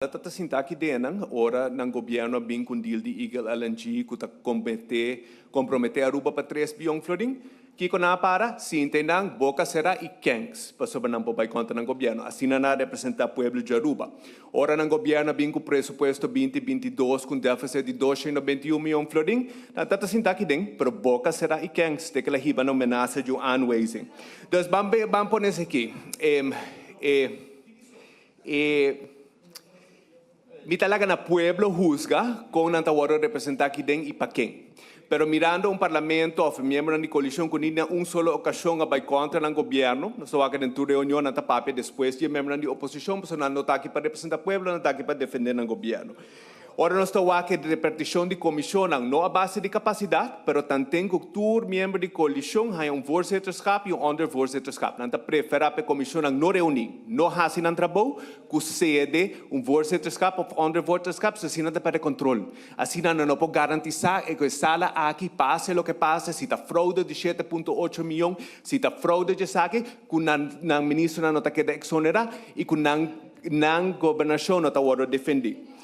Tabata sinta aki den ora nan gobierno a bin cu deal di Eagle LNG cu ta compromete Aruba pa 3 biyon florin. Kico nan a para? Sinta nan, boca cera y kens, pasobra nan por bay contra nan gobierno. Asina nan a representa pueblo di Aruba. Ora nan gobierno a bin cu presupuesto 2022 cu deficit di 291 miyon florin, nan tabata sinta aki den, pero boca cera y kens, te cu el a hiba na menasa di un aanwijzing. Dus ban pone esaki. Mi ta laga na pueblo husga con nan ta wordo representa aki den y pa ken. Pero mirando un parlamento of miembronan di coalicion cu ni na un solo ocasion a bay contra nan gobierno, nos ta wak den tur reunion nan ta papia despues di e miembronan di oposicion pasobra nan no ta aki pa representa pueblo, nan ta aki pa defende nan gobierno. Ora nos ta wak e reparticion di comisionnan no a base di capacidad, pero tanten cu tur miembro di coalicion haya un voorzitterschap y un ondervoorzitterschap. Nan ta prefera pa e comisionnan no reuni, no haci nan trabou, Ku sede un voorzitterschap of ondervoorzitterschap, so asina ta perde control. Asina nan no por garantisa e ku e sala aki, pase loke pase, si ta fraude di 7.8 miyon, si ta fraude dje esaki, ku nan nan ministernan no ta keda exonera y ku nan nan gobernacion no ta wordo defendi.